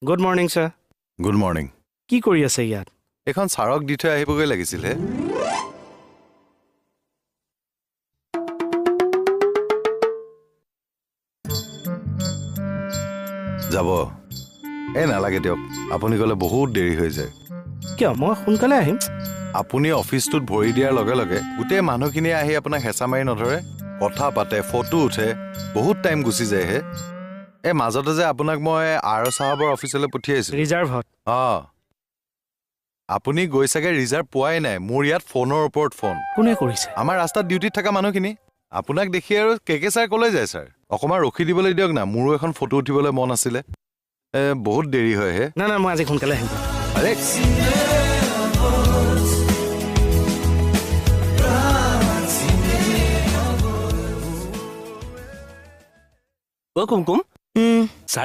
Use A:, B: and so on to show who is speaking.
A: Good morning sir.
B: Good morning.
A: কি কৰি আছে ইয়াত?
B: এইখন ছাৰক দি থৈ আহিবগৈ লাগিছিলে। যাব? এই নালাগে দিয়ক, আপুনি গ'লে বহুত দেৰি হৈ যায়।
A: কিয়, মই সোনকালে আহিম।
B: আপুনি অফিচটোত ভৰি দিয়াৰ লগে লগে গোটেই মানুহখিনিয়ে আহি আপোনাক হেঁচা মাৰি নধৰে, কথা পাতে, ফটো উঠে, বহুত টাইম গুচি যায় হে। এই মাজতে যে আপোনাক মই আৰ চাহাবৰ অফিচলৈ পঠিয়াইছিলোঁ
A: ৰিজাৰ্ভত।
B: অঁ, আপুনি গৈ চাগে ৰিজাৰ্ভ পোৱাই নাই। মোৰ ইয়াত ফোনৰ ওপৰত ফোন।
A: কোনে কৰিছে?
B: আমাৰ ৰাস্তাত ডিউটিত থকা মানুহখিনি। আপোনাক দেখি আৰু কে কে ছাৰ ক'লৈ যায় ছাৰ, অকণমান ৰখি দিবলৈ দিয়ক না, মোৰো এখন ফটো উঠিবলৈ মন আছিলে। বহুত দেৰি হয় হে।
A: না না, মই আজি সোনকালে আহিম।
B: আৰে
C: অ কুমকুম,